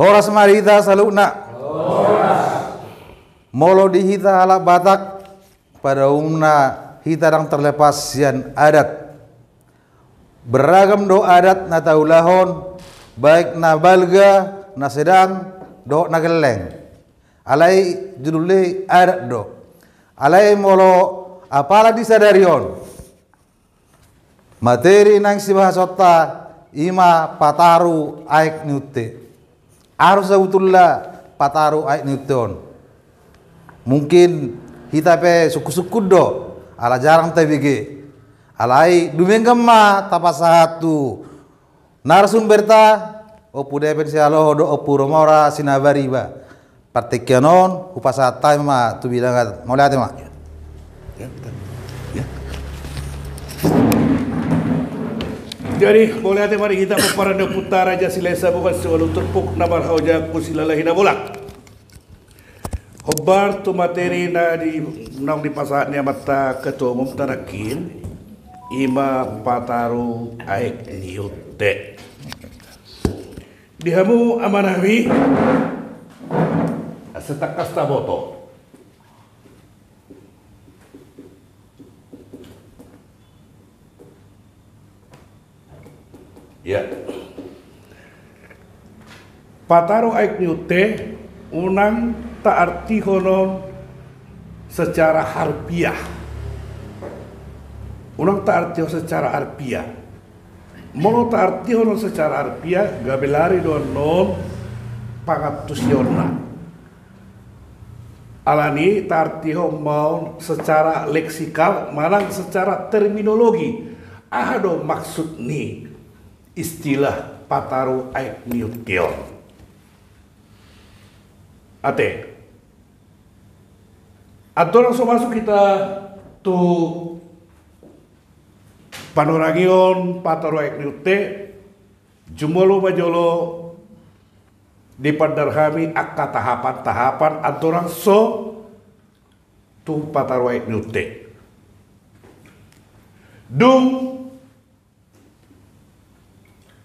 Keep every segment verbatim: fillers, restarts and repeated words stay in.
Horas ma di hita saluhutna. Molo di hita halak Batak, pada umumna hita ndang terlepas sian adat. Beragam do adat na taulahon, baik na balga, na sedang, dohot na gelleng. Alai judulna i adat do. Alai molo apala di sadari on, materi naeng sibahasonta i ma pataru aek ni unte. Aha do sabutulna pataru aek ni unte on? Mungkin hita pe sungkun-sungkun do, ala jarang tabege. Alai dumenggan ma tapasahat tu narasumberta, Ompu Depen Sihaloho dohot Ompu Romora Sinabariba. Partingkian on hupasahat hami ma tu bidangan. Mauliate ma. Jadi, mauliate ma di hita pomparan ni Ompunta Raja Silahisabungan siualu turpuk na marhaojahan silalahi na bolak. Hombar tu materi na di, naung dipasahat ni amanta ketua umum ta nangkin, i ma pataru aek ni unte. Di hamu amanami, asa tangkas taboto. Ya. Pataru aek ni unte, unang taartihon on secara harfiah. Unang taartihon secara harfiah. Molo taartihon on secara harfiah, gabe lari do annon pangantusionna. Alani taartihon ma on secara leksikal manang secara terminologi. Aha do maksud ni istilah pataru aek ni unte on? Ate. Andorang so masuk hita tu panorangion pataru aek ni unte, jumolo ma jolo dipandar hami angka tahapan-tahapan andorang so tu pataru aek ni unte. Dung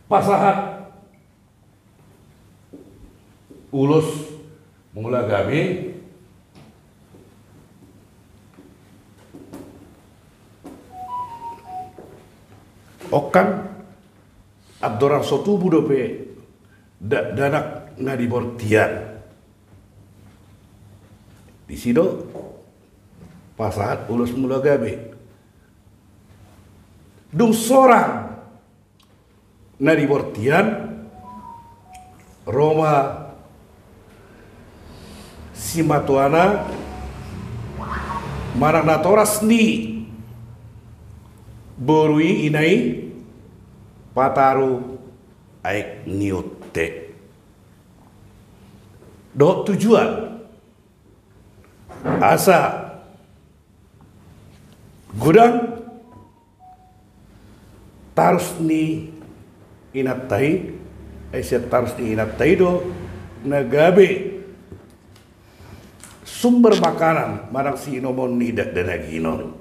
pasahat ulos mula gabe, on kan andorang so tubu dope dakdanak na di bortian. Disi do pasahat ulos mula gabe. Dung sorang na di bortian, ro ma simatuana manang natoras ni boru i, ina i, pataru aek ni unte. Dohot tujuan, asa godang tarus ni inanta i, ai sian tarus ni inanta i do na gabe sumber makanan manang siinomon ni dakdanak i on.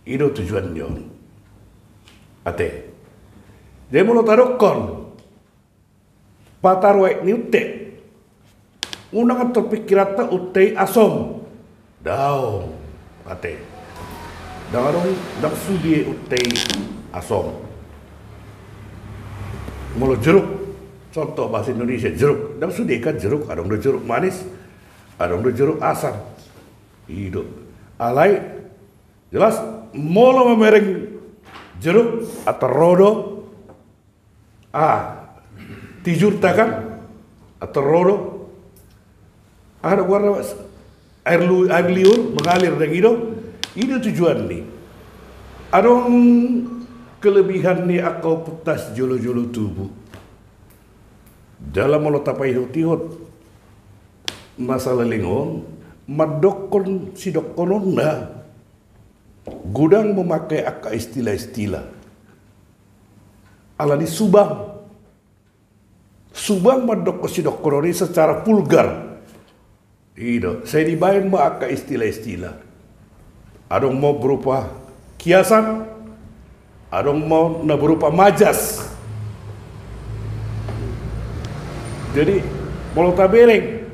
I do tujuan ni on. Ate. Jadi molo tadokkon pataru aek ni unte, unang antor pingkiranta unte i asom. Daong. Ate. Ndang adong, ndang sude unte i asom. Molo jeruk, contoh bahasa Indonesia, jeruk, ndang sude kan jeruk, adong do jeruk manis, adong do jeruk asam. I do. Alai jelas molo mamereng jeruk, antar ro do, ah, tijurta kan, antar ro do, aha do goarna, air lu-, air liur mengalir, dang i do. I do tujuan ni. Adong kelebihan ni angka ompunta sijolo-jolo tubu. Jala molo tapaihut-ihut masalah leleng on, mandokkon sidokkononna godang memakai angka istilah-istilah. Alani subang. Subang mandokkon sidokkonon i secara vulgar. I do, sai dibaen ma angka istilah-istilah. Adong ma berupa kiasan, adong ma na berupa majas. Jadi, molo tabereng,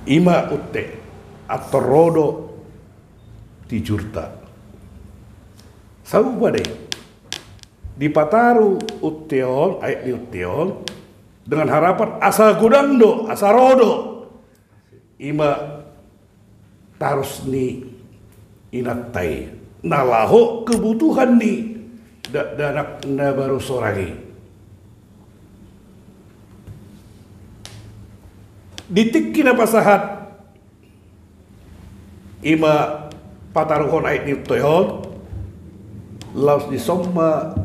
ima unte, antor ro do tijurta. Saupa do i. Dipataru unte on, aek ni unte on, dengan harapan asa godang do, asa ro do. Ima tarus ni inanta i na laho kebutuhan ni dakdanak na baru sorang i. Di tingki na pasahat ima pataruhon aek ni unte on, laos dison ma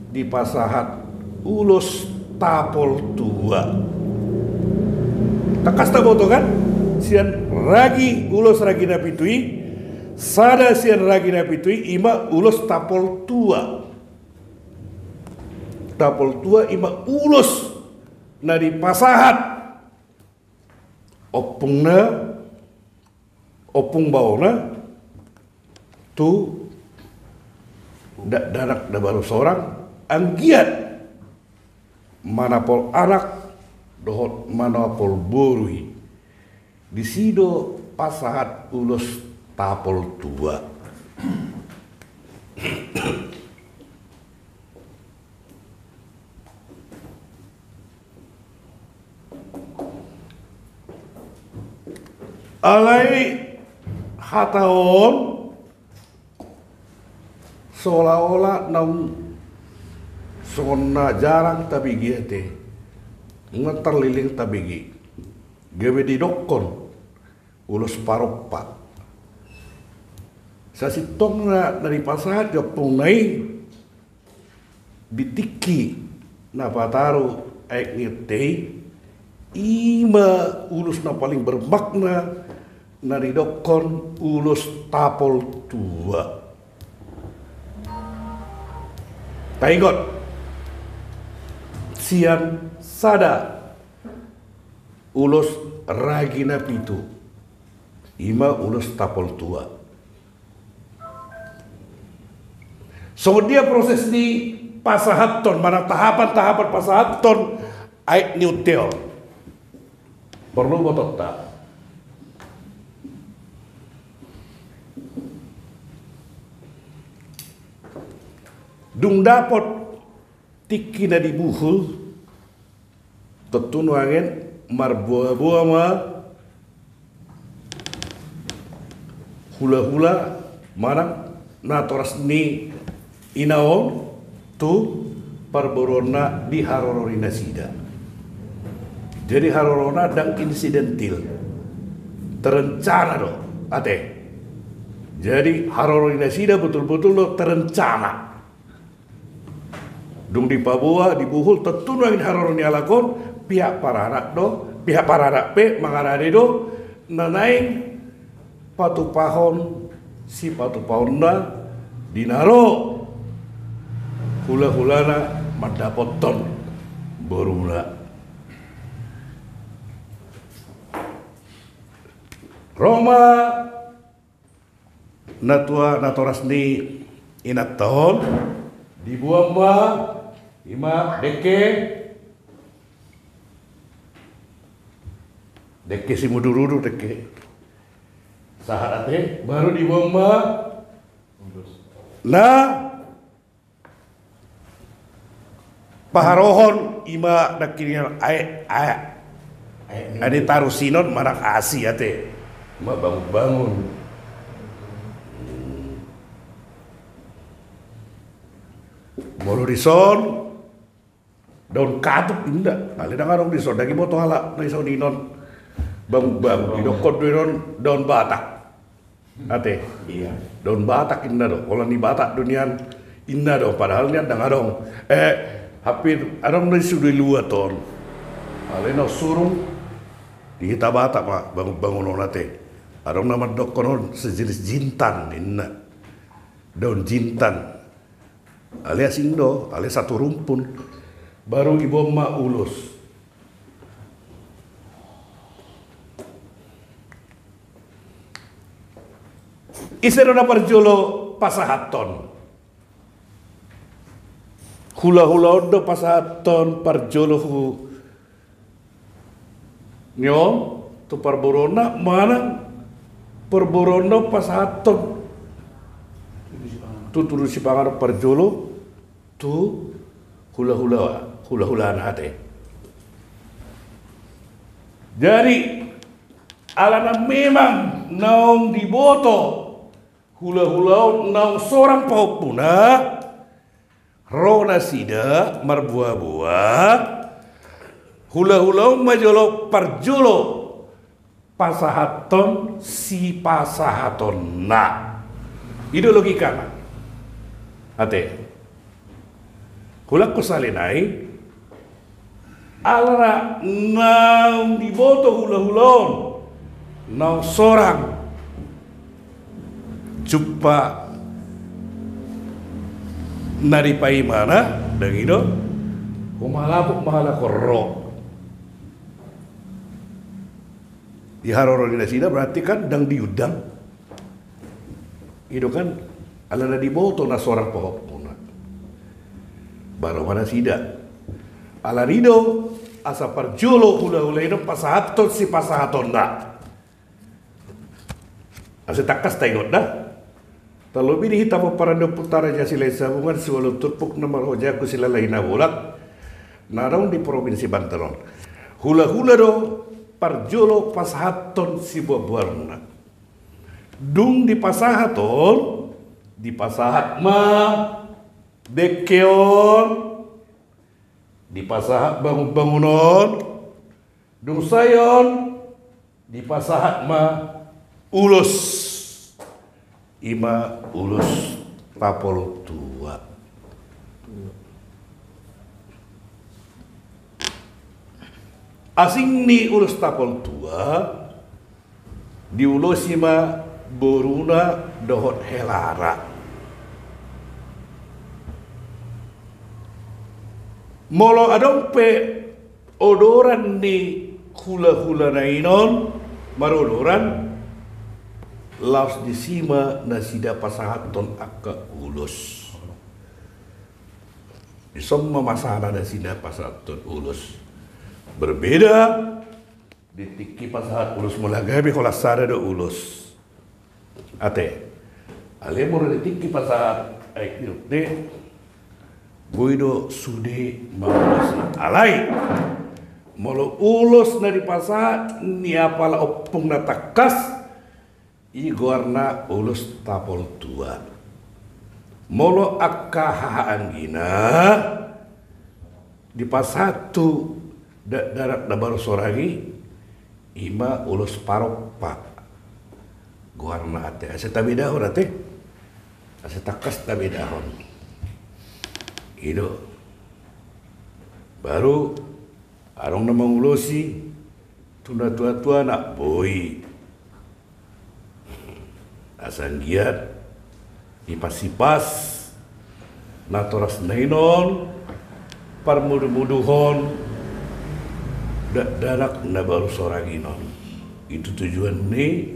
dipasahat ulos tapol tua. Tangkas taboto kan? Sian ragi, ulos ragi na pitu i, sada sian ragi na pitu i ima ulos tapol tua. Tapol tua ima ulos na dipasahat ompungna, ompung baona tu dakdanak na baru sorang, anggiat manapol anak dohot manapol boru i. Disi do pasahat ulos tapol tua. Alai hata on seolah-olah naung songon na jarang tabege ate. Nunga tarleleng tabege. Gabe didokkon ulos parompa. Sasintongna na dipasahat di ompungna i di tingki na pataru aek ni unte i, ima ulos na paling bermakna na didokkon ulos tapol tua. Taingot sian sada ulos ragi na pitu, ima ulos tapol tua. Songon dia proses ni pasahathon, manang tahapan-tahapan pasahathon aek ni unte on? Porlu botoonta. Dung dapot tingki na dibuhul, tontu nuaeng marboa-boa ma hula-hula manang natoras ni ina on tu parboruonna di haroro ni nasida. Jadi harorona ndang insidentil, terencana do ate. Jadi haroro ni nasida betul-betul do terencana. Dung dipaboa, dibuhul, tontu nuaeng haroro ni halak on, pihak paranak do, pihak paranak pe mangarade do, na naeng patupahon sipatupaonna di na ro hula-hulana mandapothon boruna. Ro ma natua natoras ni inanta on, diboan ma, ima dengke, dengke simudur-udur dengke. Sahat ate, baru diboan ma na paharohon, ima nangkiningan aek, aek, aek ni unte, tarusinon manang asi ate. Ima bangun-bangun. Molo dison daun katup inda, alai ndang adong dison, ndang diboto halak na i songon i non. Bangun-bangun, didokkon do i non daun batak. Ate. Iya. Daun batak inna do, holan ni Batak do nian inna do, padahal nian ndang adong. Eh, hampir adong do i sude luat on. Alai na surung di hita Batak ma bangun-bangun on ate. Adong na mandokkon on sejenis jintan inna. Daun jintan. Alai asing do, alai satu rumpun. Baru diboan ma ulos. Ise do na parjolo pasahathon? Hulahula on do pasahathon parjolo hu ni on tu parboruonna manang parboruonna pasahathon tu tudu sipanganon parjolo tu hulahula, hulahulana ate. Jadi alana memang naung diboto hulahula on naung sorang pahompuna, ro nasida marboaboa, hulahula on ma jolo parjolo pasahathon sipasahatonna. I do logikana. Ate. Hulangkon sahali nai, alana naung diboto hulahula on naung sorang jumpa na dipaimana, ndang i do, ho ma halaput ma halak on ro. Di haroro ni nasida berarti kan ndang diundang. I do kan, alana diboto na sorang pahompuna, baru ma nasida. Alani do asa parjolo hulahula i do pasahathon sipasahatonna. Asa tangkas taingot da. Tarlobi di hita pomparan ni ompunta Raja Silahisabungan, siualu turpuk na marhojaku, silalahi na bolak, na adong di Provinsi Banten on. Hulahula do parjolo pasahathon siboaboanna. Dung dipasahat on, dipasahat ma dengke on, dipasahat bangunbangun on, dung sae on dipasahat ma ulos, i ma ulos tapol tua. Asing ni ulos tapol tua, diulosi ma boruna dohot helana. Molo adong pe odoran ni hulahula na i non marodoran, laos disi ma nasida pasahathon angka ulos. Dison ma masana nasida pasahathon ulos. Berbeda di tingki pasahat ulos, molo gabe holan sada do ulos. Ate. Alai molo di tingki pasahat aek ni ute, boi do sude mangulosi. Alai molo ulos na dipasahat ni apala ompung na tangkas, i goarna ulos tapol tua. Molo angka hahaanggina dipasahat tu dakdanak na baru sorang i, i ma ulos parompa goarna. Ate, asa tabedahon ate, asa tangkas tabedahon. I do. Baru adong na mangulosi tu natuatuana, boi. Asa anggiat dipasipas natorasna i non parmudumuduhon dakdanak na baru sorang i non. I do tujuan ni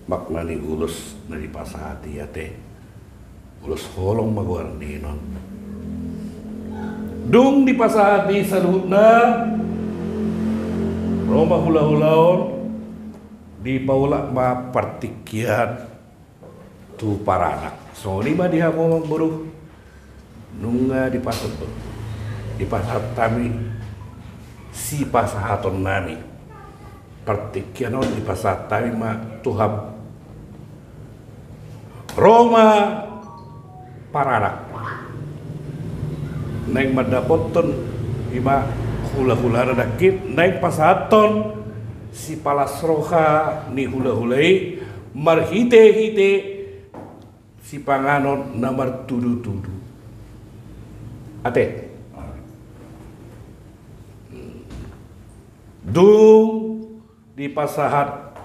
makna ni ulos na dipasahat i ate. Ulos holong ma goarna i non. Dung dipasahat i saluhutna, ro ma hulahula on, dipaulak ma partingkian tu paranak. Songon i ma di hamu amangboru, nunga dipasahat, dipasahat hami sipasahatonnami. Partingkian on dipasahat hami ma tu hamu. Ro ma paranak. Naeng mandapothon i ma hulahulana nangkin, naeng pasahathon sipalas roha ni hulahula i marhitehite sipanganon na martudutudu. Ate. Dung dipasahat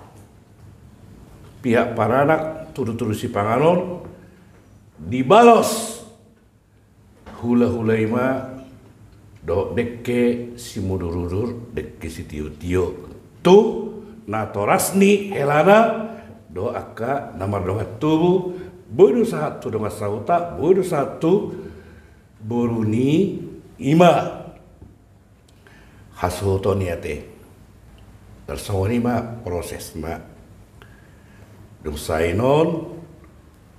pihak paranak tudutudu sipanganon, dibalos hulahula i ma dohot dengke simudurudur, dengke sitiotio tu natoras ni helana dohot angka na mardongan tubu, boi do sahat tu dongan sahuta, boi do sahat tu boru ni ima hasuhuton i ate. Tarsongon i ma prosesna. Dung sae on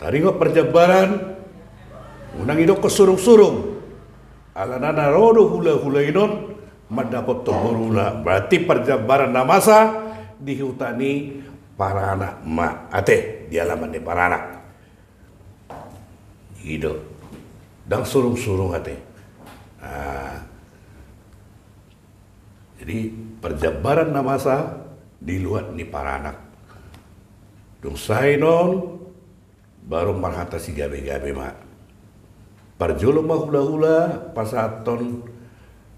taringot parjambaran, unang idokkon surung-surung. Alana na ro do hula-hula i on mandapothon boruna. Berarti parjambaran na masa di huta ni paranak ma ate, di alaman ni paranak. I do. Ndang surung-surung ate. Jadi parjambaran na masa di luat ni paranak. Dung sae on baru marhata sigabe-gabe ma. Parjolo ma hula-hula pasahathon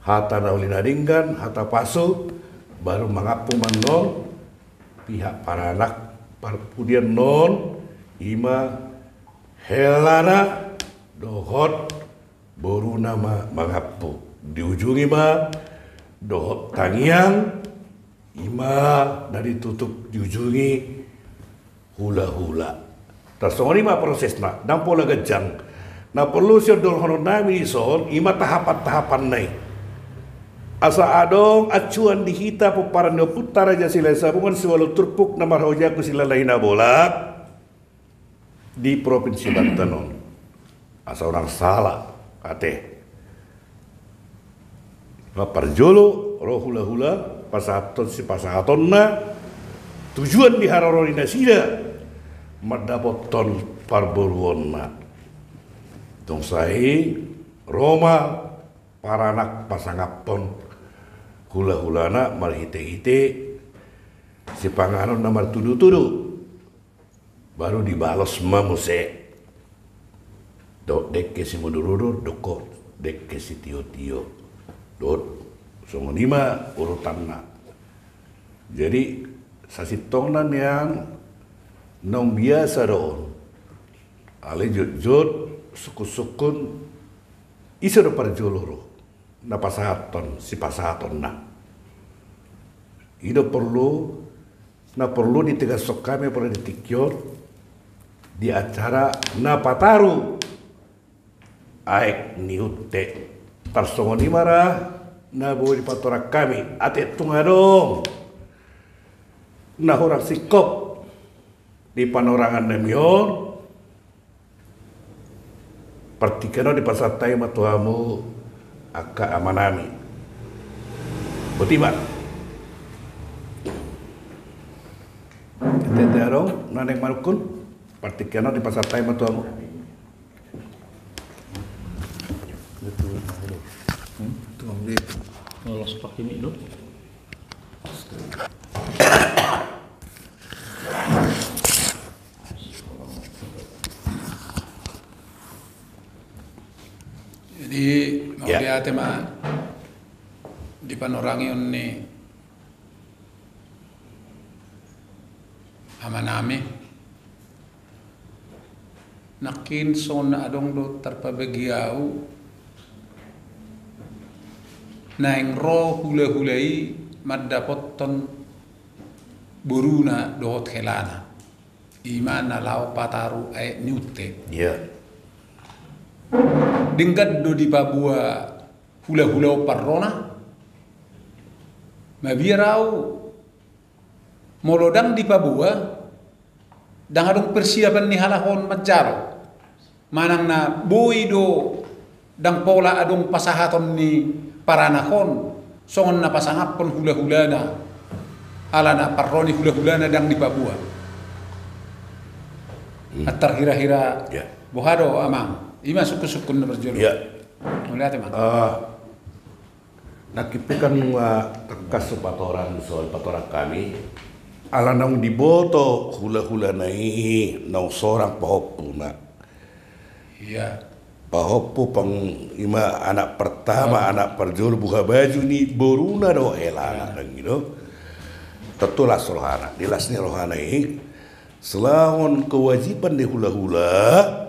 hata na uli na denggan, hata pasu, baru mangampu ma on pihak paranak. Parpudian on ima helana dohot boruna ma mangampu. Diujungi ma dohot tangiang, ima na ditutup diujungi hula-hula. Tarsongon i ma prosesna, ndang pola ganjang. Na porlu siondolhononnami dison ima tahapan-tahapanna i. Asa adong acuan di hita pomparan ni ompunta Raja Silahisabungan siualu turpuk na marhojahon Silalahi Nabolak di Propinsi Banten on. Asa unang sala ate. Parjolo ro hula-hula pasahathon sipasahatonna, tujuan di haroro ni nasida mandapothon parboruonna. Dung sae i ro ma paranak pasangaphon hula-hulana marhite-hite sipanganon na martudu-tudu. Baru dibalos ma muse dohot dengke simudur-udur dohot dengke sitio-tio. Dohot songon i ma urutanna. Jadi sasintongna nian naung biasa do on. Alai jotjot sungkun-sungkun ise do parjolo ro na pasahathon sipasahatonna. I do porlu na porlu ditegashon hami pala di tingki on di acara na pataru aek ni unte. Tarsongon i ma ra na boi dipatorang hami ate, tung adong na hurang singkop di panorangan nami on. Partingkian on dipasahat hami ma tu hamu angka amanami. Boti ma. Ate, ate adong na naeng manungkun. Partingkian on dipasahat hami ma tu hamu. Tuang di. Lolos pakai mic do. Jadi mauliate ma di panorangion ni amanami. Nangkin songon na adong do tarpabagi ahu, naeng ro hulahula i mandapothon boruna dohot helana, ima na laho pataru aek ni unte. Denggan do dipaboa hulahula on parrona. Mabiar ahu molo ndang dipaboa, ndang adong persiapan ni halak on manjalo. Manang na boi do ndang pola adong pasahaton ni paranak on songon na pasangaphon hulahulana, alana parro ni hulahulana ndang dipaboa. Antar hirahira boha do amang? Ima sungkunsungkun na parjolo. Mauliate ma. Nangkin pe kan nunga tangkas hupatorang, so hupatorang hami. Ala naung diboto hulahulana i naung sorang pahompuna. Pahompu pang ima anak pertama, anak parjolo, buhabaju ni boruna dohot helana, kan gitu. Tontu las rohana, di las ni rohana i selahon kewajiban ni hulahula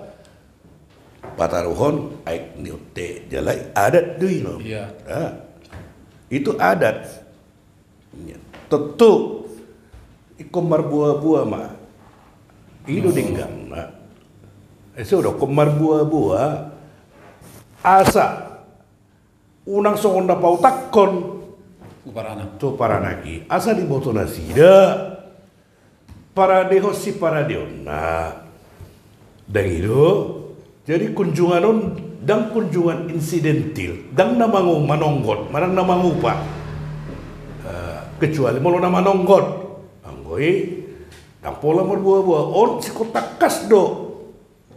pataruhon aek ni unte, jala adat do i, no? Itu adat. Tontu ingkon marboaboa ma. I do dengganna. Ese do ingkon marboaboa. Asa unang songon na pautakkon tu paranak i, asa diboto nasida paradehon siparadeonna. Ndang i do? Jadi kunjungan on ndang kunjungan insidentil, ndang na mangu-, manonggot manang na mangupa. Eh, kecuali molo na manonggot, anggo i ndang pola marboaboa. On singkop tangkas do.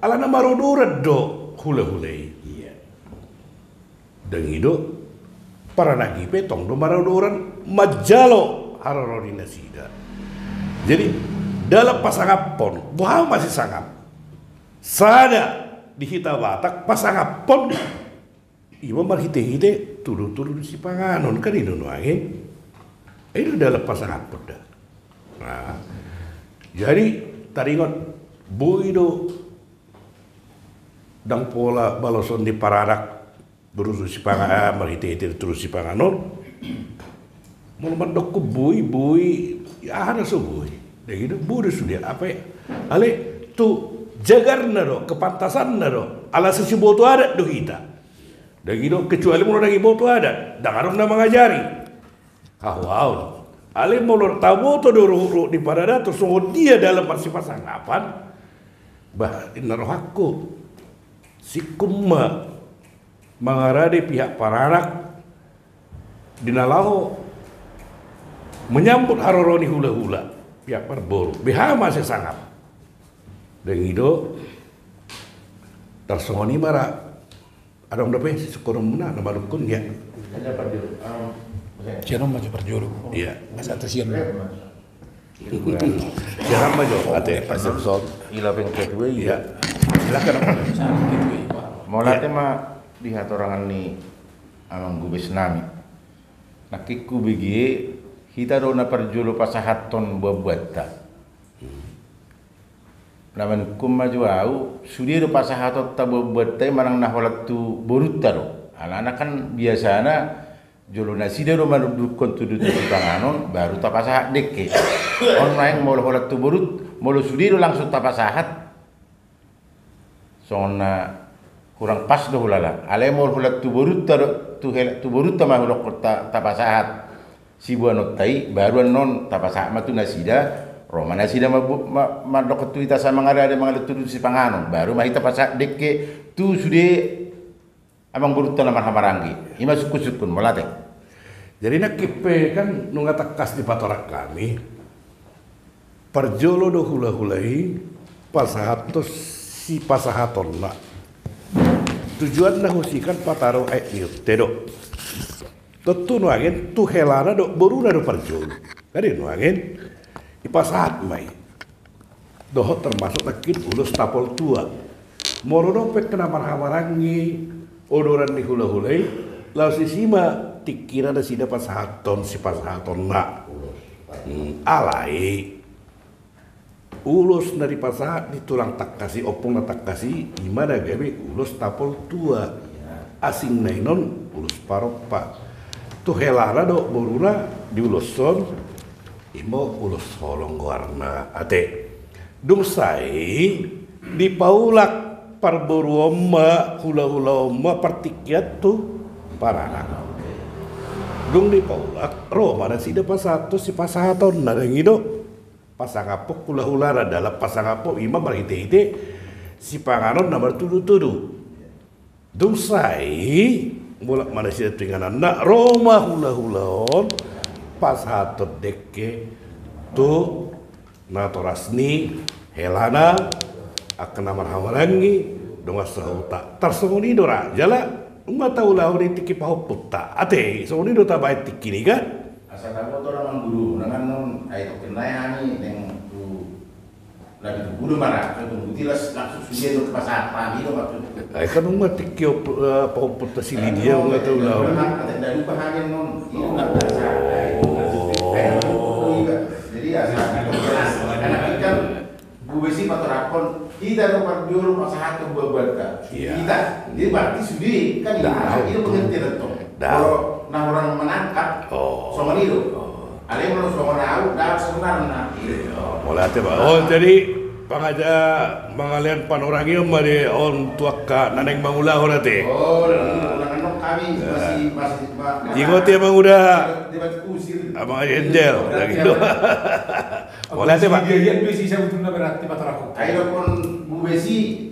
Alana marodoran do hulahula i. Ndang i do? Paranak i pe tong do marodoran manjalo haroro ni nasida. Jadi dalan pasangaphon, boha ma sisangap? Sada di hita Batak pasangaphon ima marhitehite tudutudu ni sipanganon, kan i do nuaeng. I do dalan pasangaphon da. Nah, jadi taringot, boi do ndang pola baloson ni paranak tudutudu sipanganon, marhitehite tudutudu sipanganon. Molo mandokkon boi, boi, aha na so boi? Ndang i do? Boi do sude, apa ya? Alai tu jagarna do, kepantasanna do, ala so siboto adat do hita. Ndang i do? Kecuali molo ndang diboto adat, ndang adong na mangajari. Hahoaon. Alai molo taboto do ruhut-ruhut ni paradaton songon dia dalan marsipasangapan, bah, inna rohangku, singkop ma mangarade pihak paranak di na laho menyambut haroro ni hulahula, pihak parboru. Beha ma sisangap? Ndang i do? Tarsongon i ma ra. Adong dope sisungkunonmuna na manungkun, ya? Sian on ma jo parjolo. Iya. Masa tu sian. Sian on ma jo, ate, Pak Samson. Ila peng ketua i. Iya. Silakan, Pak. Mauliate ma di hatorangan ni amang gubes nami. Nangkin hubege, hita do na parjolo pasahathon buatbuatta. Na manungkun ma jo au, sude do pasahatonta buatbuatta i manang na holan tu borunta do. Alana kan biasana jolo nasida do manundukhon tudutudu sipanganon, baru tapasahat dengke. On nuaeng molo holan tu borut, molo sude do langsung tapasahat, songon na kurang pas do hulala. Alai molo holan tu borunta do, tu hela-, tu borunta ma hudokkon ta-, tapasahat siboanonta i, baru annon tapasahat ma tu nasida, ro ma nasida ma-, ma-, mandokkon tu hita asa mangarade mangalehon tudutudu sipanganon, baru ma hita pasahat dengke tu sude amang borunta na marhahamaranggi. I ma sungkunsungkun, mauliate. Jadi nangkin pe kan nunga tangkas dipatorang hami. Parjolo do hulahula i pasahathon sipasahatonna. Tujuanna husi kan pataru aek ni unte do. Tontu nuaeng tu helana dohot boruna do parjolo. Kan i nuaeng dipasahat ma i. Dohot termasuk nangkin ulos tapol tua. Molo dope na marhahamaranggi odoran ni hulahula i, laos disi ma tingkina nasida pasahathon sipasahatonna. Hmm, alai ulos na dipasahat ni tulang tangkas i, ompung na tangkas i, i ma na gabe ulos tapol tua. Asingna i non ulos parompa. Tu helana dohot boruna diuloshon, i ma ulos holong goarna, ate. Dung sae dipaulak parboru on ma, hulahula on ma partingkian tu paranak. Dung dipaulak, ro ma nasida pasahathon sipasahatonna, ndang i do? Pasangaphon hulahulana, dalan pasangaphon i ma marhitehite sipanganon na martudutudu. Dung sae mulak ma nasida tu ingananna, ro ma hulahula on pasahathon dengke tu natoras ni helana, angka na marhahamaranggi, dongan sahuta. Tarsongon i do ra, jala nunga taulahon di tingki pahompunta. Ate, songon i do tabaen tingkina i kan? Asa taboto ra mangguru, na kan non, ai tokin nai hami, neng tu Lagi tu guru mana? Satu butilas langsung sudah itu pasahat paham itu maksudnya. Ai kan nunga tingki op-, eh, pahompunta si Lidia, nunga taulahon. Ada lupa hanya non. Itu nggak biasa. Jadi ya, karena kan gue sih patorangkon, hita do parjolo pasahat tu buat-buat kan. Iya. Hita. Jadi berarti sudah kan ini, ini pengertian tong. Kalau nah orang menangkap, songon itu. Alai molo songon au, ndang sebenarna. Molo ate ba. Oh, jadi Pangaja mangalean panorangion ma di on tu angka na naeng mangulahon ate. Oh, ulangan kami masih masih. Ingot ia manguda. Debat kusir. Abang aja endel lagi do. Boleh ate, Pak. Dia dia besi saya butuh na berarti patar aku. Ayo pun bu besi.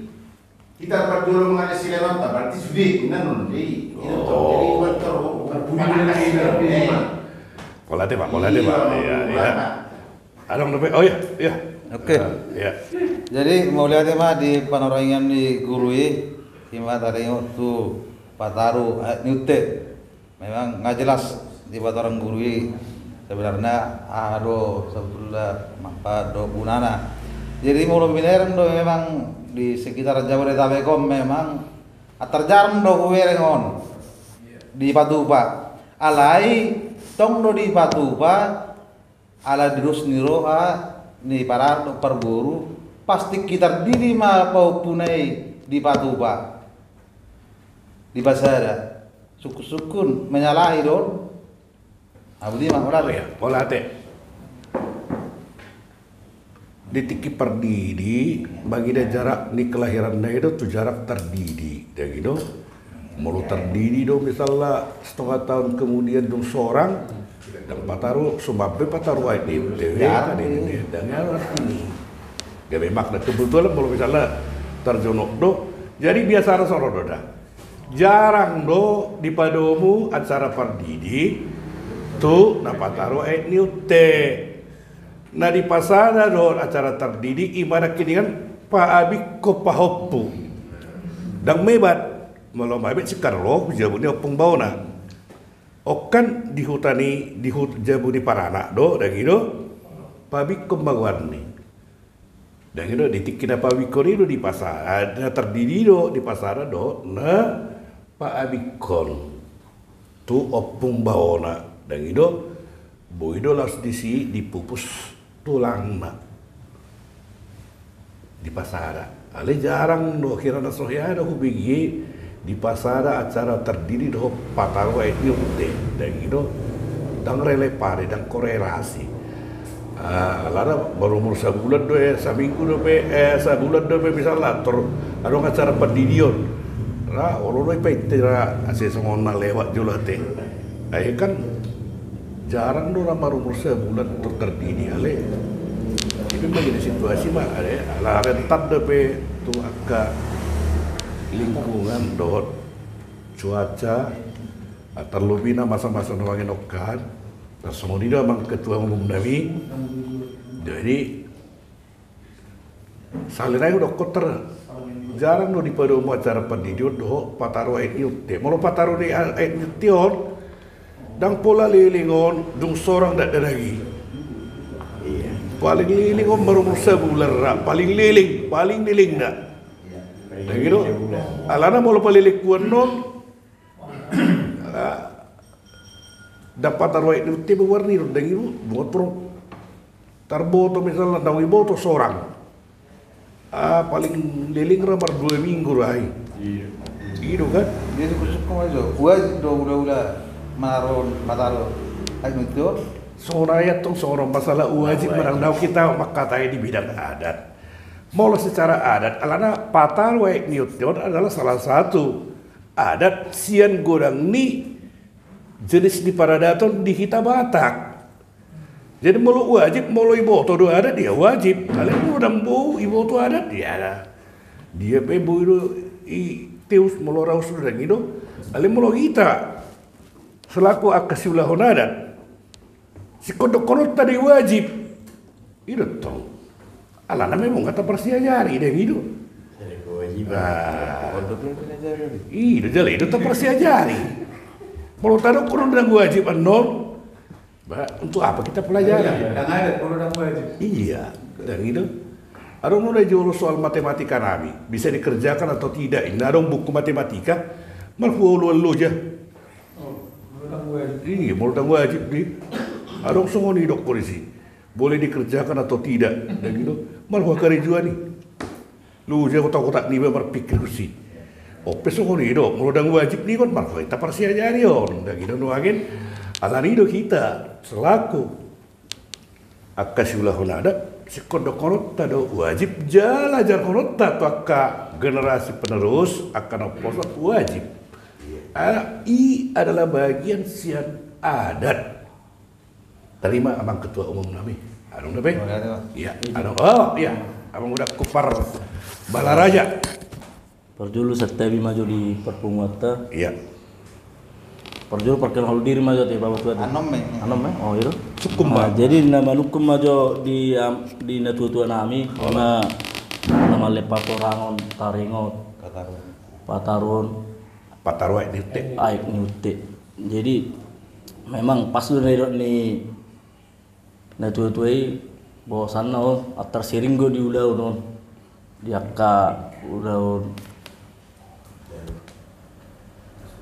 Kita berdua mengenai silenota berarti sudah benar non. Jadi itu jadi buat terus. Boleh ate, Pak. Boleh ate, Pak. Iya, iya. Adong dope, oh iya, iya. Oke. Jadi mauliate ma di panorangion ni guru i, ima taringot tu pataru ayat ni unte. Memang nga jelas di pataru guru i sebenarna aha do sebetulna manfaat do gunana. Jadi molo binereng do memang di sekitar Jabodetabek on memang atar jarang do hubereng on di patupa. Alai tong do di patupa. Ala di dos ni roha ni parardo parboru, pasti kita didi ma paupuna i di patupa. Di pasada. Sukun-sukun menyalahi don. Abu di ma, ora ya? Pola te. Di tingki pardidi, bagi da jarak ni kelahiran na i do tu jarak tardidi. Dagi do. Molo tardidi do misalna setengah tahun kemudian dung sorang, dang pataru, sumambe pataru ai di T W kan ini. Dang arti ni. Gabe makna kebetulan molo misalna tarjonok do. Jadi biasa ra soro do da. Jarang do dipadomu acara pardidi tu na pataru ai ni unte. Na di pasada do acara tardidi ima na kiningan paabingkon pahompu. Dang mebat. Molo mabet singkar ro jabu ni ompung baona. Okan di huta ni di hut jabu ni paranak do dagi do. Paabingkon ma goarni. Dagi do di tingki na paabingkon i do di pasada na tardidi do di pasada do na paabingkon. Tu ompung baona dagi do. Boi do laos disi dipupus tulangna. Di pasada. Ale jarang do hira na so hea do hubege di pasada acara tardidi dohot pataru ai ni unte. Dagi do. Dang rele pare dang korelasi. Alana baru umur sabulan do e saminggu do pe e sabulan do pe misalna tor adong acara pandidion. Ra olo do i painte ra ase songon na lewat jolo ate. Ai kan jarang do na marumur sabulan tu tardidi ale. Ipe ma jadi situasi ma ale ala rentan dope tu angka lingkungan dohot cuaca. Tarlobina masa-masa nuaeng on kan tarsongon i do amang ketua umum nami. Jadi Sale nai uda kotter. Jarang do dipadomu acara pandidion dohot pataru aek ni unte. Molo pataru ni aek ni unte on, ndang pola leleng on dung sorang dakdanak i. Paling leleng on marumur sabulan ra, paling leleng, paling leleng da. Ndang i do. Alana molo palelengkuan on, ndang pataru aek ni unte be warni do, ndang i do. Boto. Tarboto misalna ndang iboto sorang. Ah, paling leleng ra mardua minggu ra i. I do kan? Dia suku-suku ma jo. Wajib do ula-ula manaron pataru aek ni unte on. Songon i antong songon masalah wajib manang ndang, kita mangkatai di bidang adat. Molo secara adat alana pataru aek ni unte on adalah salah satu adat sian godang ni jenis ni paradaton di hita Batak. Jadi molo wajib, molo iboto do adat ia wajib. Alai molo ndang boi iboto adat ia, dia pe boi do i teus molo raus do, ndang i do. Alai molo hita selaku angka siulahon adat, singkondok-kondokta do i wajib. I do tong. Alana memang nga taparsiajari, ndang i do. I do jala i do taparsiajari. Molo tadok kono ndang wajib annon, ba untuk apa kita pelajari? Ndang adat molo ndang wajib. Iya, ndang i do. Adong do na jolo soal matematika nami, bisa dikerjakan atau tidak. Inna adong buku matematika, marhua oloan loja. Iya, molo ndang wajib di. Adong songon i dok polisi. Boleh dikerjakan atau tidak, ndang i do. Marhua karejoan i. Loja otak-otak niba marpikir tusi. On pe songon i do, molo ndang wajib ninna on marhua hita parsiajari on, ndang i do nuaeng. Alani do hita selaku angka siulahon adat Singkondokkononta do wajib, jala ajarhononta tu angka generasi penerus, angka na poso wajib. Ah, i adalah bagian sian adat. Tarima amang ketua umum nami. Adong dope? Oh, iya, iya. Iya, adong. Oh, iya. Amang uda Kupar Balaraja. Parjolo santabi ma jo di parpunguanta. Iya. Parjolo parkenal diri ma jo di bapak tua. Anom me. Anom me. Oh, iya. Sukun, Bang. Jadi na manungkun ma jo di, di na tua-tua nami, na, na male patorangon, taringot. Pataruhon. Pataruhon. Pataruhon aek ni ute. Aek ni ute. Jadi memang pas do na didok ni na tua-tua i, bahwasanna on antar siring do di ulaon on, di angka ulaon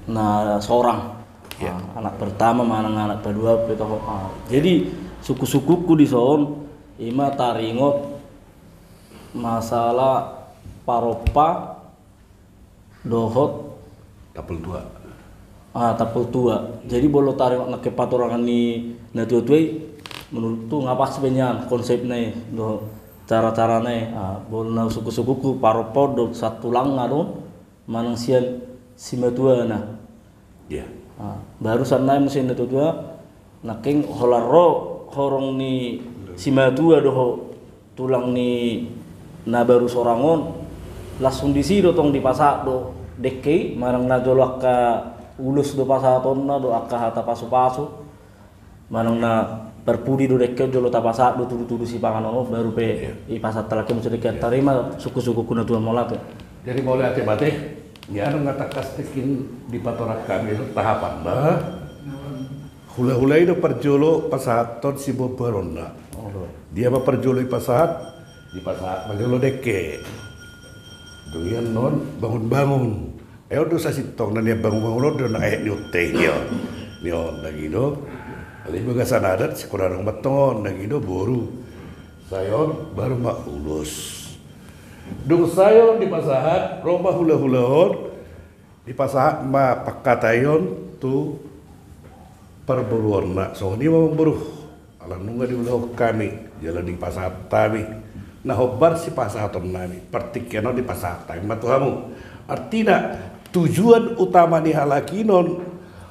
na sorang. Iya. Ah, anak pertama manang anak kedua pe toho. Ah, jadi sungkun-sungkunku di son, ima taringot masalah parompa dohot tampul tua. Ah, tampul tua. Jadi molo taringot nangkin patorangon ni na tua-tua i, menurutku nga pas be nian konsepna i dohot cara-carana i. Ah, molo na sungkun-sungkunku parompa dohot santulangna do manang sian simatuana. Iya. Ah, baru sian na i muse na tua-tua, nangkin holan ro horong ni simatua dohot tulang ni na baru sorang on, langsung disi do tong dipasahat do dengke i, manang na jolo angka ulos do pasahatonna do, angka hata pasu-pasu, manang na parpudi do dengke on, jolo tapasahat do tudu-tudu sipanganon on, baru pe, iya, dipasahat halak i muse dengke. Iya. Tarima sungkun-sungkunku na tua, mauliate. Jadi mauliate ma ate. Ia adong nga tangkas tingki dipatorang hami do tahapanna. Hula-hula i do parjolo pasahathon siboanboanonna. Oh, iya. Dia ma parjolo dipasahat? Dipasahat ma jolo dengke. Dung i annon bangun-bangun. Ai on do sasintongna nian bangun-bangun on do na aek ni ute i nian. Nian, dung i do. Alai bagasan adat, singkon adong ma antong on, dung i do boru. Sai on baru ma ulos. Dung sai on dipasahat, ro ma hula-hula on, dipasahat ma pangkataion tu parboruonna. Songon i ma, amang boru, ala nunga diulahon hami, jala dipasahat hami. Na hombar sipasahatonnami, partingkian on dipasahat hami ma tu hamu. Artina, tujuan utama ni halak i on,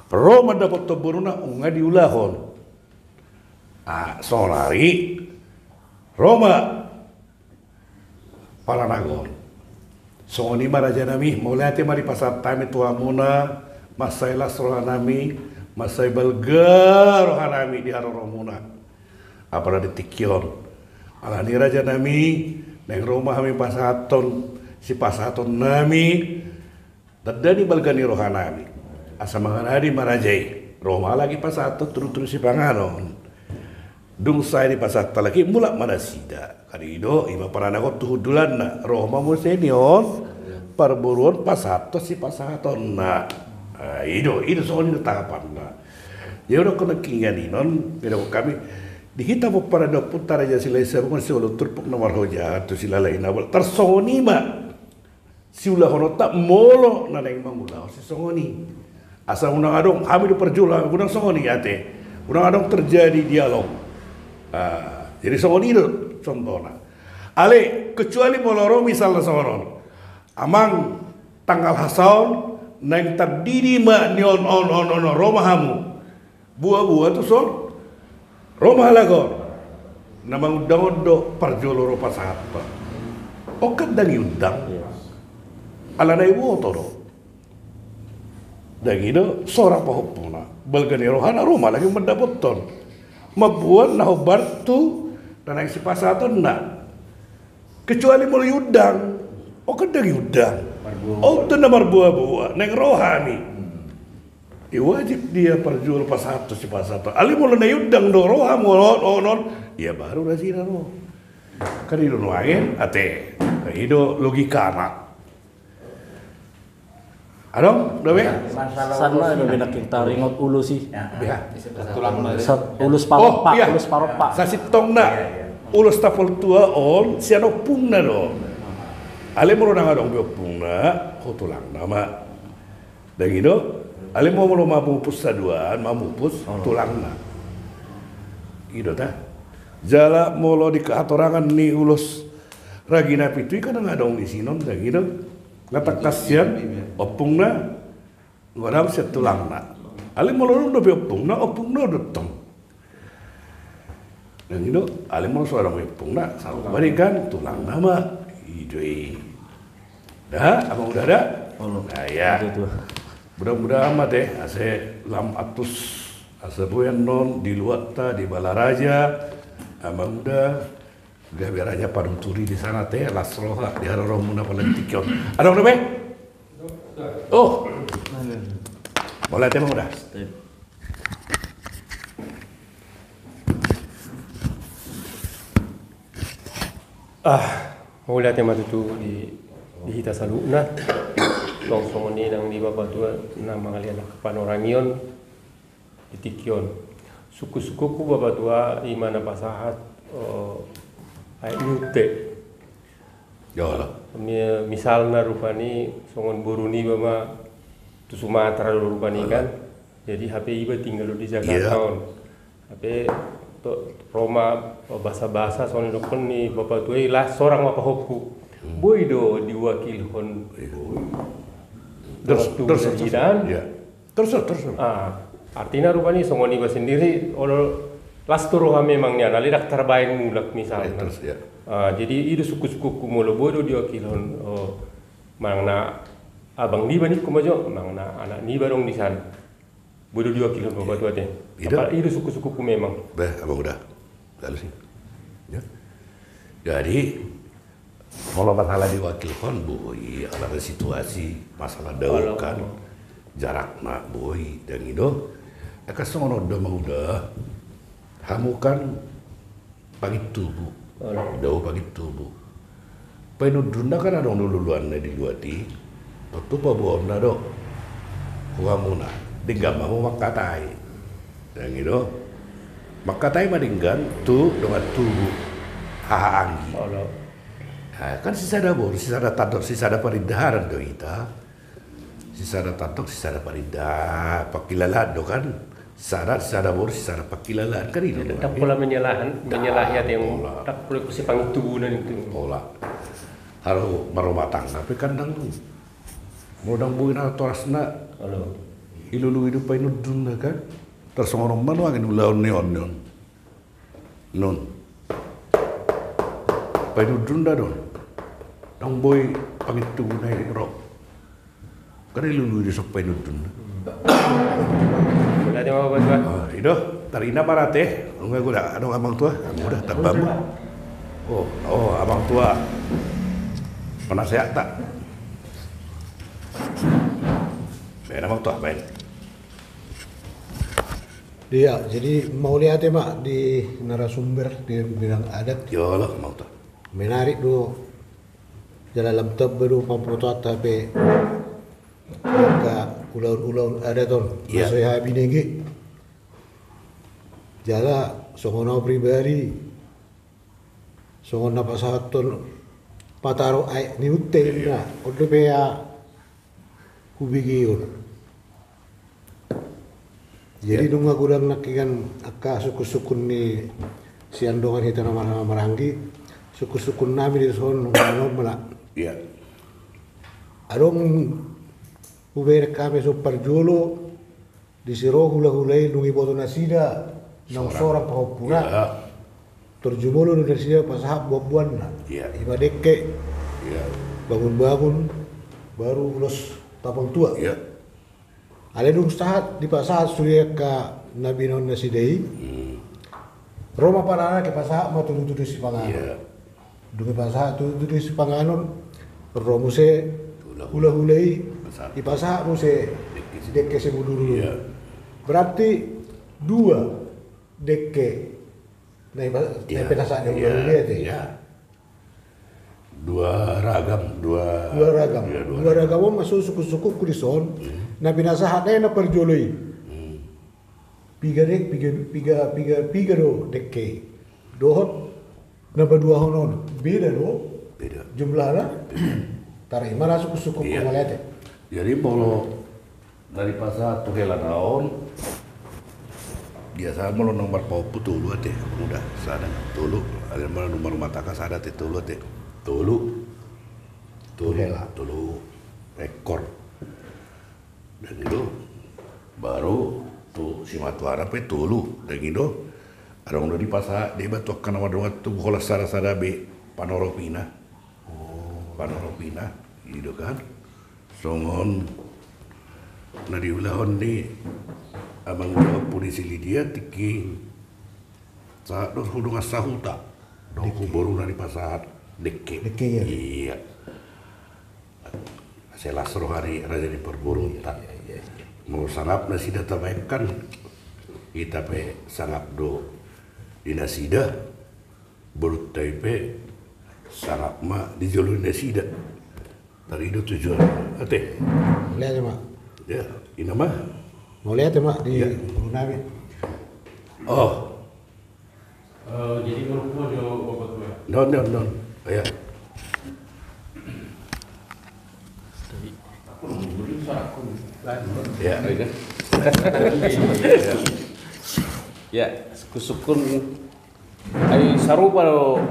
ro mandapothon boruna, nunga diulahon. Ah, saonari, ro ma paranagon. Songon i ma rajanami, mauliate ma dipasahat hami tu hamuna, mansai las rohanami, mansai balga rohanami di haroromuna. Apala di tingki on. Alani rajanami, naeng ro ma hami pasahathon, sipasahatonnami, dandani balga ni rohanami. Asa mangaradi ma raja i. Ro ma halak i pasahathon tudu-tudu sipanganon. Dung sai dipasahat halak i, mulak ma nasida. Kan i do, i ma paranagon tu hundulanna. Ro ma muse nian parboruon pasahathon sipasahatonna. Ah, i do, i do songon i do tahapanna. Ia udah kena kingan inon, beda hami. Di hita pomparan ni ompunta Raja Silahisabungan, Sioloi Turpuk na marhojahan tu Silalahi Nabolon. Tarsongon i ma siulahononta molo na naeng mangulahon sisongon i. Asa unang adong, hami do parjolo, unang songon i ate. Unang adong terjadi dialog. Ah, jadi songon i do contohna. Alai, kecuali molo ro misalna songon on. Amang, tanggal hasaon, naeng tardidi ma nian on, on, on, on, ro ma hamu. Boa-boa tuson. Ro ma halak on. Na mangundang on do parjolo ro pasahathon. On kan ndang iundang. Iya. Alana iboto do. Dung i do, sorang pahompuna. Balga ni rohana ro ma halak i mandapothon. Mamboan na hombar tu na naeng sipasahatonna. Kecuali molo iundang. On kan ndang iundang. Marboa-boa. On tu na marboa-boa, naeng ro hami. Hmm. Ia wajib dia parjolo pasahathon sipasahathon. Alai molo na iundang do, ro hamu on, on, on. Ia baru rasida ro. Kan i do nuaeng, ate. Kan i do logikana. Adong dope? Sanna do be nangkin taringot ulos i. Ya. Ulos parompa, oh, iya. Ulos parompa. Sasintongna. Iya, iya. Ulos tampul tua on, sian ompungna do. Alai molo ndang adong be ompungna, ho tulangna ma. Dung i do, alai molo mamupus saduan, mamupus tulangna. I do ta. Jala molo di hatorangan ni ulos ragi na pitu i kan nga adong di sinon, dang i do. Nga tangkas sian ompungna, nga adong sian tulangna. Alai molo adong dope ompungna, ompungna do tong. Dang i do, alai molo so adong ompungna, sarupa denggan tulangna ma. I do i. Da, amang uda da? Olo. Nah, ya. Mudah-mudahan ma te, asa lam atus, asa boi annon di luatta, di Balaraja, amang uda, gabe raja panuturi di sana te, las roha, di haroromu na pala di tingki on. Adong dope? Oh. Mauliate, amang uda. Ah, mauliate ma tutu di, di hita saluhutna. Tong songon i nang di bapatua na mangalean angka panorangion di tingki on. Sungkun-sungkunku bapatua, i ma na pasahat, eh, aek ni Unte. Mi-, misalna rupani songon boru niba ma tu Sumatera do rupani kan. Jadi hape iba tinggal do di Jakarta on. Hape ro ma basa-basa songon didokkon ni bapatua i, las sorang ma pahompu. Boi do diwakilhon. Terus, terus, terus. Terus, terus. Ah, artina rupani songon iba sendiri, olo, las do roha memang nian, alai ndang tarbaen mulak misalna. Ah, jadi i do sungkun-sungkunku molo boi do diwakilhon, oh, manang na abang niba ningku ma jo, manang na anak niba adong di sana. Boi do diwakilhon bapatua te. I do sungkun-sungkunku memang. Bah, amang uda. Lalu sih. Ya. Jadi, molo masalah diwakilhon boi, alana situasi, masalah dao kan. Jarakna boi, dang i do. Angka songon on do, amang uda. Hamu kan pangit tubu. Dao pangit tubu. Painundunna kan adong do luluanna di luat i. Tontu paboaonna do. Huamuna. Denggan ma hamu mangkatai. Dang i do. Mangkatai ma denggan tu dongan tubu. Haha anggi. Nah, kan sisada boru, sisada tandok, sisada parindahan do hita. Sisada tandok, sisada parindahan, pangkilalaan do kan. Sisada, sisada boru, sisada pangkilalaan kan i do. Ndang pola menyalahan, menyalahi ate, ndang pola kusipangit tubunan itu. Pola. Haru marumah tangga pe kan ndang. Molo ndang boi natorasna. Ilului do painundunna kan. Tarsongon on ma nuaeng ulaon ni on, ni on. Non. Painundunna do on. Ndang boi pangit tubuna i ro. Kan ilului do so painundunna. Mauliate ma bapatua. Ah, i do, tarina ma ate. Nunga godang adong amang tua, amang uda, tamba ma. Oh, oh, amang tua. Penasehat ta. Baen amang tua, baen. Iya, jadi mauliate ma di narasumber di bidang adat. Menarik do, jala lam tamba do pambotoanta hape angka ulaon-ulaon adat on. Iya. Asa hami nege. Jala songon au pribadi, songon na pasahathon pataro aek ni Unte, na on dope hubege on. Jadi nunga godang nangkiningan angka sungkun-sungkun ni sian dongan hita na marhaha maranggi, sungkun-sungkun nami di son nunga adong ma. Adong hubereng hami so parjolo, disi ro hula-hula i, dung diboto nasida naung sorang pahompuna. Tor jumolo do nasida pasahat buan-buanna. Ima dengke. Bangun-bangun, baru ulos tapol tua. Alai dung sahat dipasahat sude angka na binahen nasida i. Ro ma panana, dipasahat ma tudu-tudu sipanganon. Dung dipasahat tudu-tudu sipanganon, ro muse hula-hula i, dipasahat muse dengke simudur-udur. Berarti dua dengke na dipasahat ni hula-hula i ate. Dua ragam, dua ragam. Dua ragam on ma so sungkun-sungkunku di son. Na pinasahat na parjolo i. Piga dengke, piga, piga, piga do dengke i. Dohot na paduahon on, beda do jumlahna. Tarima na sungkun-sungkunku, mauliate. Jadi molo na dipasahat tu hela na on, Biasa molo naung marpahompu tolu ate, muda sada tolu, alai molo naung marumah tangga sada ate, tolu ate, tolu, tolu hela, tolu ekor. Dung i do baru tu simatuana pe tolu. Dung i do adong do dipasahat, dibaen tu angka na mardongan tu holan sada-sada be panoropina. Panoropina i do kan. Songon na diulahon ni amang uda Ompu ni si Lidia tingki sahat do hu dongan sahuta dohot hu boruna dipasahat dengke. Dengke, iya. Iya. Asa las roha ni raja ni parboruonta. Iya, iya, iya. Molo sangap nasida tabaen kan, hita pe sangap do di nasida, borunta i pe sangap ma di jolo ni nasida. Tadi do tujuan ate. Mauliate ma. Ya, ina ma. Mauliate ma di, iya, boru nami. Oh. Eh, jadi menurutmu jo bapak tua? Non, non, non. Ya. Ya. Ya, syukur-syukur. Ai sarupa do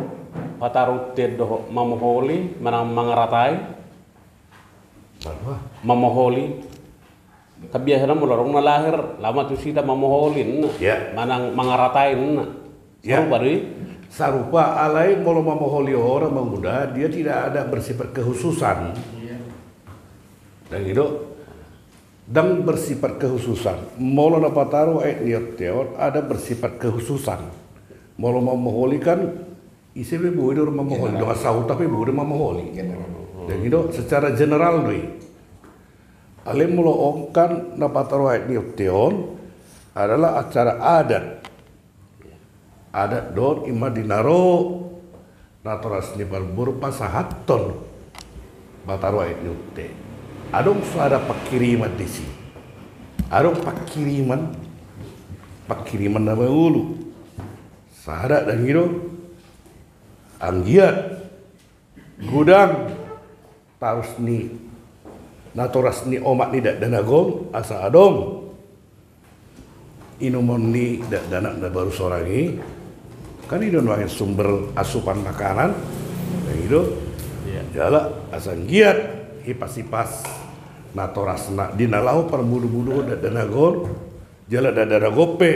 patarute dohot mamoholi manang mangaratai. Apa? Mamoholi. Kan biasana molo adong na lahir, laho ma tusi hita mamoholi ninna. Ya. Manang mangaratai ninna. Ya. Sarupa do i? Sarupa, alai molo mamoholi on, amang uda, dia tidak ada bersifat kehususan. Iya. Dung i do, ndang bersifat kehususan. Molo na pataru aek ni onte on, ada bersifat kehususan. Molo mamoholi kan, ise pe boi do mamoholi, dongan sahuta pe boi do mamoholi. General. Dung i do, secara general do i. Alai molo on kan na pataru aek ni onte on adalah acara adat. Adat do on, ima di na ro natoras ni parboru pasahathon pataru aek ni onte. Adong sada pangkiriman disi. Adong pangkiriman, pangkiriman na mangolu. Sada dung i do, anggiat godang tarus ni natoras ni omak ni dakdanak on asa adong inumon ni dakdanak na baru sorang i. Kan i do nuaeng sumber asupan makanan. Dung i do. Iya. Jala asa anggiat hipas-hipas natorasna di na laho parmudu-muduhon dakdanak on. Jala dakdanak on pe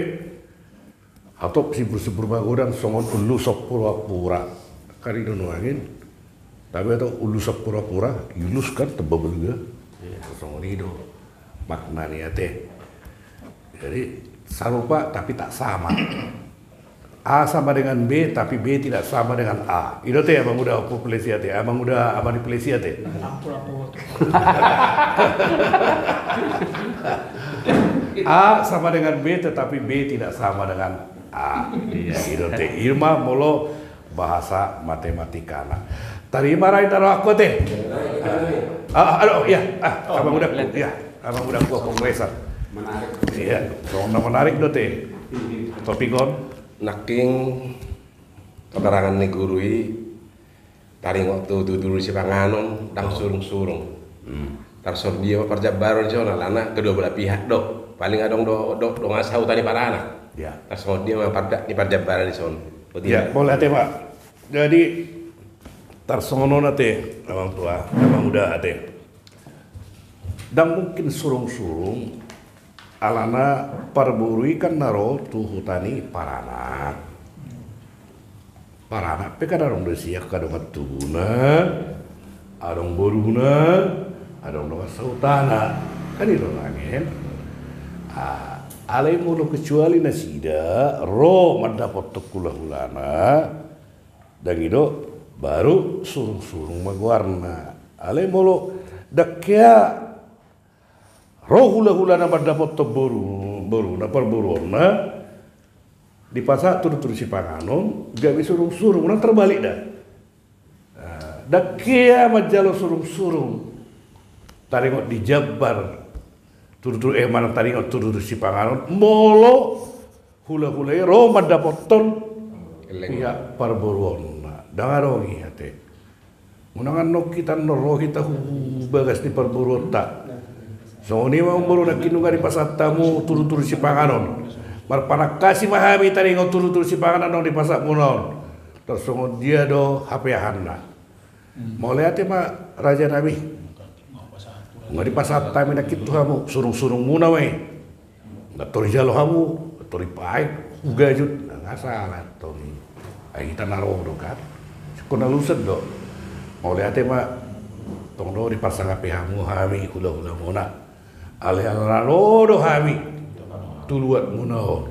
hatop sibur-sibur magodang songon ulos pura-pura. Kan i do nuaeng. Tapi atau ulos pura-pura, ulos kan tebal juga. Iya. Songon i do maknana ate. Jadi sarupa tapi tak sama. A sama dengan B, tapi B tidak sama dengan A. I do ate, amang uda Ompu Plesia ate, amang uda, amang ni Plesia ate. Ampun, ampun. A sama dengan B, tetapi B tidak sama dengan A. Iya. I do ate, i ma molo bahasa matematikana. Tarima raja ni rohangku ate. Ah, aduh, iya, ah, amang uda, iya, amang uda, gua kongresan. Menarik. Iya, songon na menarik do ate. Topik on. Nangkin keterangan ni guru i, taringot tu tutur sipanganon, ndang surung-surung. Hmm. Tarsongon dia ma parjambaran dison, alana kedua belah pihak do. Paling adong do, do, dongan sahuta ni paranak. Ya. Tarsongon dia ma parda-, ni parjambaran dison. Ya, mauliate ma. Jadi tarsongon on ate, amang tua, amang uda ate. Ndang mungkin surung-surung, alana parboru i kan na ro tu huta ni paranak. Paranak pe kan adong do disi angka dongan tubuna, adong boruna, adong dongan sahutana. Kan i do nuaeng. Ah, alai molo kecuali nasida ro mandapothon hula-hulana, dung i do baru surung-surung ma goarna. Alai molo ndang hea ro hula-hulana mandapothon boru, boruna, parboruonna, dipasahat tutur-tutur sipanganon, gabe surung-surung, unang terbalik da. Nah, ndang hea manjalo surung-surung taringot dijambar tutur-tutur, eh, manang taringot tutur-tutur sipanganon, molo hula-hula i ro mandapothon pihak parboruonna. Ndang adong i ate. Unang annon hita annon ro hita hu bagas ni parboruonta. Songon i ma amang boru, nangkin nunga dipasahat hamu tutur-tutur sipanganon. Marpanangkasi ma hami taringot tutur-tutur sipanganon naung dipasahatmuna on. Tarsongon dia do hapeahanna. Mauliate ma raja nami. Nga dipasahat hami nangkin tu hamu, surung-surungmuna ma i. Nga tor dijalo hamu, tor dipaai, hugajut, nga sala tong i. Ai hita na ro do kan. Singkon alusan do. Mauliate ma, tong do diparsangapi hamu hami hula-hulamuna. Alai ala na ro do hami tu luatmuna on,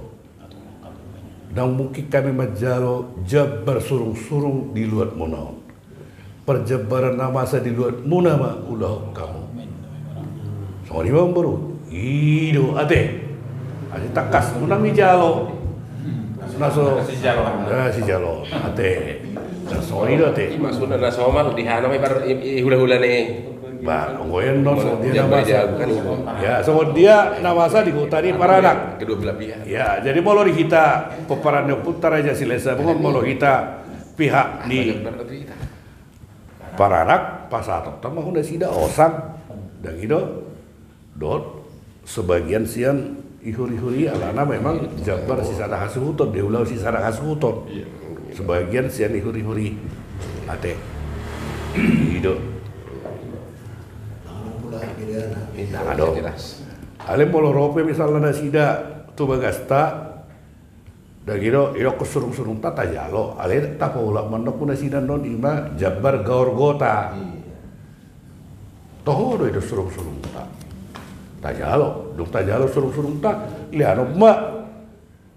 ndang mungkin hami manjalo jambar surung-surung di luatmuna on. Parjambaran na masa di luatmuna ma ulahon hamu. Songon i ma boru. I do ate. Ate tangkas muna mi jalo. Na so sijalo. Na sijalo ate. Na songon i do ate. Ima sudah na somal di hana ma ibar i hula-hula ni. Ba, anggo i annon songon dia na masa. Ya, songon dia na masa di huta ni Paranak. Kedua belah pihak. Ya, jadi molo di hita pomparan ni ompunta Raja Silahisabungan, molo hita pihak ni Paranak, pasahaton ma tu nasida osang. Ndang i do. Dohot sebagian sian ihur-ihur i, alana memang jambar sisada hasuhuton, dia ulaon sisada hasuhuton. Sebagian sian ihur-ihur i. Ate. I do. Ndang adong. Alai molo ro pe misalna nasida tu bagasta, ndang i do, idokkon surung-surungta tajalo, alai tapaulak mandok tu nasida annon ima jambar gaorgota. Toho do i do surung-surungta. Tajalo, dung tajalo surung-surungta, lehonon ma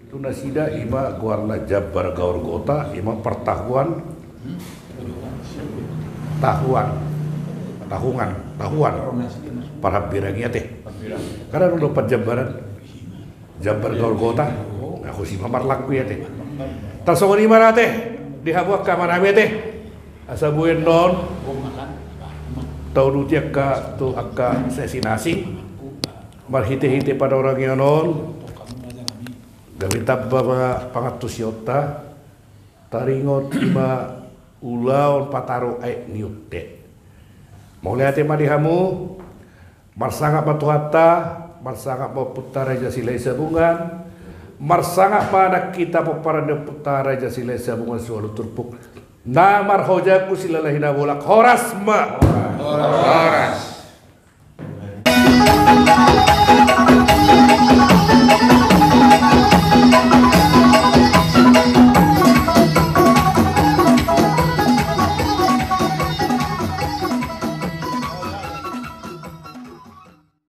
tu nasida ima goarna jambar gaorgota, ima partahuan, tahuan, tahungan, tahuan, parhambirang i ate. Kan adong do parjambaran. Jambar gaorgota. Na husi ma marlaku i ate. Tarsongon i ma ate. Di hamu angka amanami ate. Asa boi annon tauduti angka tu angka sesi na asing. Marhite-hite panorangion on. Gabe tamba ma pangantusionta. Taringot ima ulaon pataru aek ni unte. Mauliate ma di hamu. Marsangap ma Tuhanta, marsangap ma Ompunta Raja Silahisabungan, marsangap ma nang hita pomparan ni Ompunta Raja Silahisabungan siualu turpuk. Na marhojaku silalahi na bolak, horas ma. Horas.